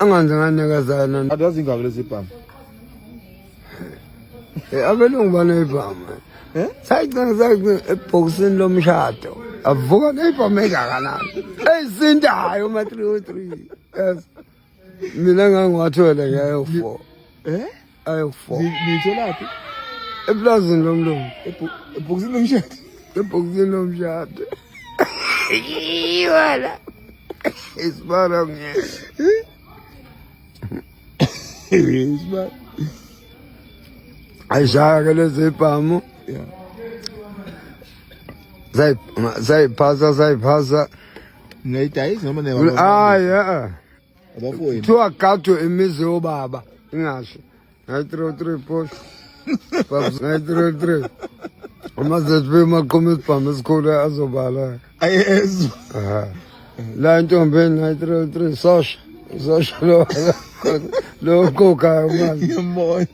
Anganze nganikezana. Ade zingaki lezi bhamu? Abelungu baneyibhamu. Eh? Sayigcina sayigcina ebhokisini lomshado. Avuka neyibhamu engakanani. Eyisindayo ma 303. Yes. Mina ngangiwathole ngeyo 4. Eh? Ayo 4. Nitholaphi? Eplazini lomlungu. Ebhokisini lomshado. Ebhokisini lomshado. Iwala. Isibara ngeke. Isibara. Ayishaya ke lezi ibhamu. Yeah. Zayiphasa zayiphasa. Ningayidayisi noma niyababa? Hayi eh. Abafowenu. Kuthiwa gadwe imizi yobaba ingasho. 933 push. 933. Uma ZB maqhuma isibhamu esikhulu azobala. Ayezu. Aha. La intombi 933 sosha. Sosha lo lo koka manje. Ngiyambona.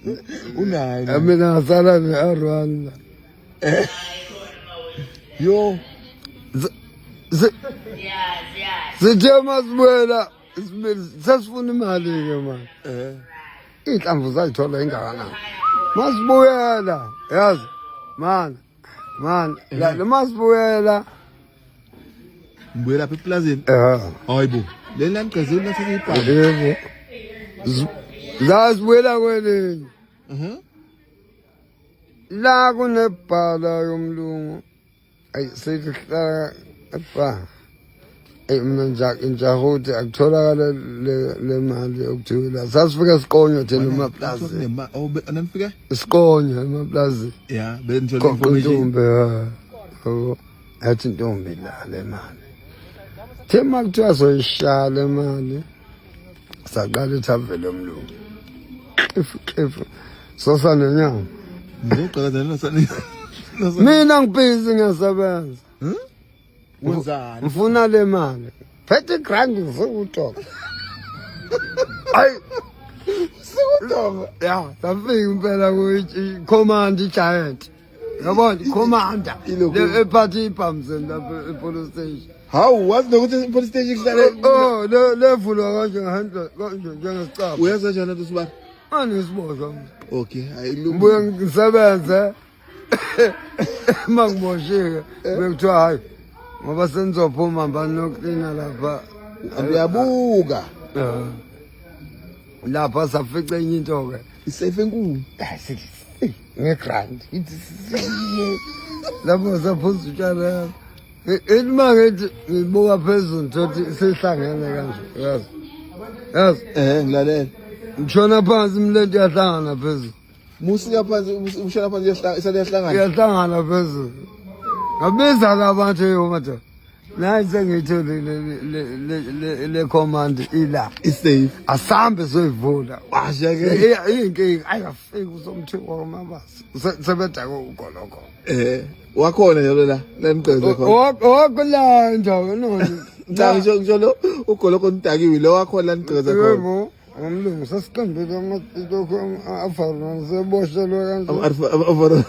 Unayo. Mina ngasala ne-R1. Yo. Sithe masibuyela sesifuna imali-ke manje. Eh. Iy'nhlamvu zayithola ingakanani. Masibuyela yazi mana mana la masibuyela Ngibuyela lapha eplazini. eh Hayibo. Leli lanigqezeli lathatha ibhamu. yebo. Zasibuyela kwelinye. Mhm. La kunebhala yomlungu. Ayi sithi hlala ebha. Eyi mina ngijahe ukuthi akutholakale le mali okuthiwa la. Sasifika siqonywa thina emaplazini. Nanifika? Siqonywa emaplazini. Yeah, benithola Qoqa information. intombi yabo. Athi intombi la le mali. Thema makuthiwa soyishaya le mali. Saqala ithavele yomlungu. Qifu qifu. Sosa nenyama. Ngizogqekeza nasani. Mina ngibhizi ngiyasebenza. Wenzani? Ngifuna le mali. Phethe igrand ngisukutoka. Ayi Sikutoka. Ya, safika impela ku command giant. Yabona commander. Le ephathe ibhamseni lapha e police station. Hawu, wazi nokuthi i police station kuhlale. Oh, le levulwa kanje ngehandle kanje njengesicabha. Uyazi kanjani lento sibani? Angisibosha. Okay, hayi lu. Ngibuye ngisebenze. Uma ngiboshiwe bekuthiwa hayi ngoba senizophuma mbani noklina lapha. Uyabuka. Lapha safica enye into ke. Isefe enkulu. Ngegrand. Lapho saphuza utshwala. Ithi uma ngithi ngibuka phezulu ngithothi sihlangene kanje. Yazi. Yazi. Eh, ngilalela. Ngishona phansi imilento iyahlangana phezulu. Musika phansi, ushona phansi iyahlangana, isale iyahlangana. Iyahlangana phezulu. Ngabiza labantu eyo madoda. Nayi sengiyitholile le command ila. Isafe. Asambe soyivula. Washa ke. Iyinkinga ayikafiki usomthiwa wamabasi. Sebedake ugoloko. Eh, wakhona njalo la, la nimgqekeze khona. Wakula indawo no. Cha ngisho lo ugoloko nidakiwe lo wakhona la nigqekeze khona. Yebo. Umlungu sasiqambile lokhu avarona seboshelwe kanje. Avaro.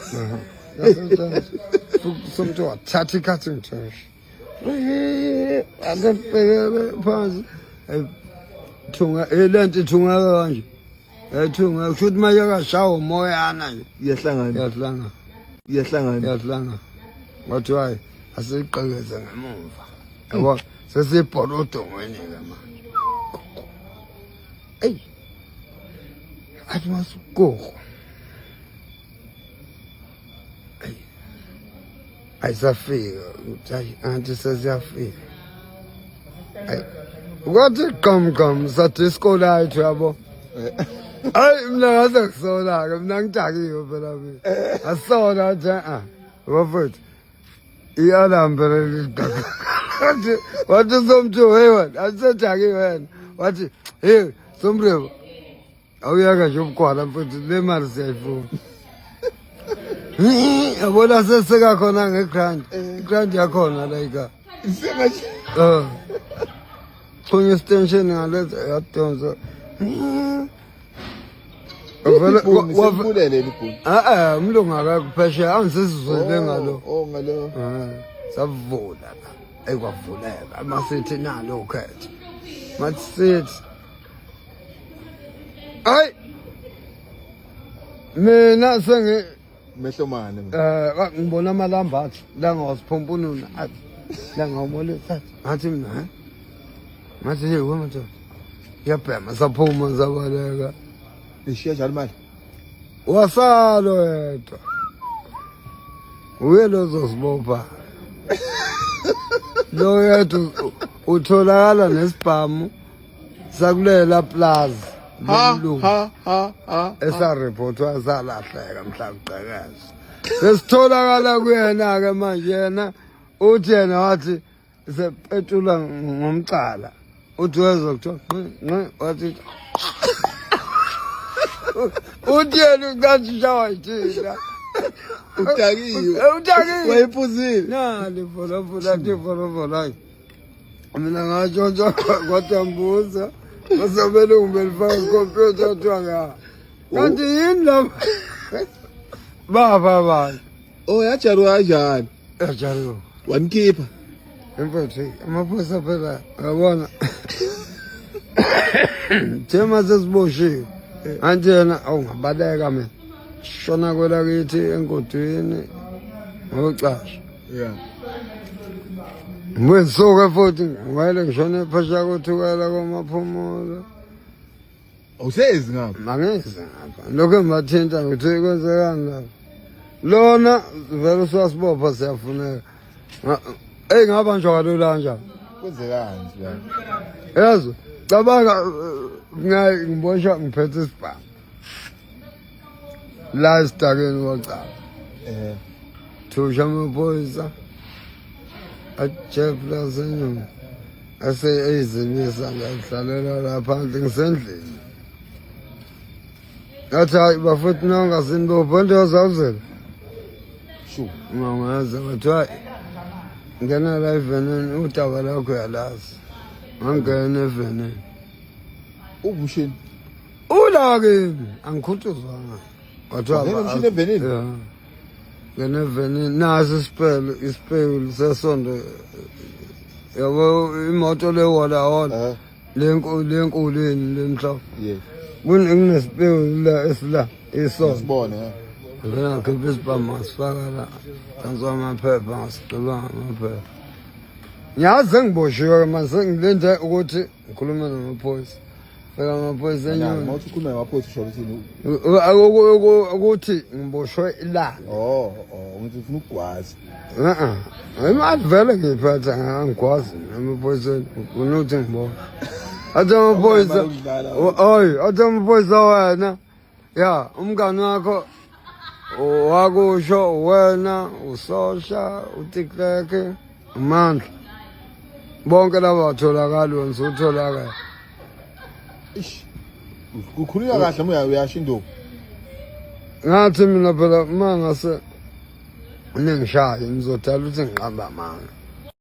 Somuntu wathatha ikhathi ngithoshi. Akabhekele phansi. Thunga lento ithungeka kanje. Ethunga kusho ukuthi manje akashawa umoyana nje. Iyahlangana. Iyahlangana. Iyahlangana. Iyahlangana. Wathi hayi asiqhekeze ngemuva. Yabo sesibhola odongweni ke manje. Eyi. Athi masukugo. Ayi. Ayisafika ukuthi hayi anti sesiyafika. Ayi. Kwathi gqam gqam sa-disco light yabo. Hayi mina ngase ngisola-ke mina ngidakiwe phela mina. Asola nje ah. Bafethu. I-alarm phela leli. Wathi wathi somthu hey wena asedakiwe wena. Wathi hey somrebo awuyeka nje ubugwala mfethu le mali siyayifuna. Yabona seseka khona ngegrand. Igrand yakhona la ika. Isemaje. Eh. Chunya extension ngaletha yadonsa. Vele Wavulele libhunu. Eh eh umlungu akakho phesheya angisizwele ngalo. Oh ngalo. Eh savula la. Ekwavuleka masithi nalo ukhetho. Mathi sithi. Hayi. Mina sengi Mehlo mane. Eh ngibona amalamba athi la ngawasiphompununa athi la ngawumolisa ngathi mina he ngathi hey wena madoda yabhema saphuma sabaleka Ishiya njalo imali. Wasalo yedwa uye lozosibopha lo yedwa utholakala nesibhamu sakulela plaza lomlungu Ha ha ha. esarephothwa salahleka mhla kugqekezwa sesitholakala kuyena-ke manje yena uthi yena wathi sepetula ngomcala uthi wezwa kuthiwa nqi nqi wathi uthi yena ucathi ushawa yithina. Udakiwe. Udakiwe. Wayephuzile. Nali volovolo athi volovolo hayi. Mina ngatshontsha kwaDambuza. Basabelungu belifaka ikhompyutha kuthiwa nga. Kanti yini lapha? Baba abantu. Oh yajaruka kanjani? Yajaruka. Wanikhipha. Mfethu amaphoyisa phela yabona. Thema sesiboshiwe. Anti yena awungabaleka mina. Shona kwelakithi engodweni. Ngocasha. Yeah. Ngibuye ngisuke futhi ngivele ngishone phesheya kothukela komaphumulo. Awusezi ngapha. Angizi ngapha. Lokho ngibathinta ngithi kwenzekani lapha. Lona vele usasibopha siyafuneka. Eyi ngabanjwa kalula kanjani? Kwenzekani nje? Yazi cabanga ngayi ngiboshwa ngiphethe isibhamu. La esidakeni kwacala. Eh. Thusha amaphoyisa ajeff lasenyoni ase eyizimisa ngazihlalela la phansi ngisendlini. Ngathi hayi bafowethu nonke asinibophe into yazawuzela. Shu. Ngangazi ngathi hayi ngena la evenini udaba lakho uyalazi. Ngangena evenini. Ubushini. Ula kimi angikhuthuzwanga. Kwathiwa Wangena emshini evenini? Yeah. Ngena evenini naso isipele isipele sesondo yabo imoto lewola hola Eh. lenkulu lenkulu yini lemhlophe. Yeah. Kunesipele la esila isondo. Sibone. Eh. Ngena ngakhipha isibhamu ngasifaka la. Tanzwa amaphepha ngasigqiba ngamaphepha. Ngiyazi sengiboshiwe manje sengilinde ukuthi ngikhulume namaphoyisa. Fika amaphoyisa Nyanga, enyoni. mawuthi ukhuluma ngamaphoyisa usho ukuthi Ukuthi ngiboshwe ilanga. Oh, oh, ngithi ufuna ukugwaza. Eh imali vele ngiyiphatha angikwazi amaphoyisa ufuna ukuthi ngibone. Athi amaphoyisa oy athi amaphoyisa wena ya umngani wakho wakusho wena usosha utikleke uMandla bonke laba batholakali wena usutholakala. Ish. Kukhulunywa kahle uma uyasho induku. Ngathi mina phela uma ngase ningishaye ngizodala ukuthi ngiqamba amanga.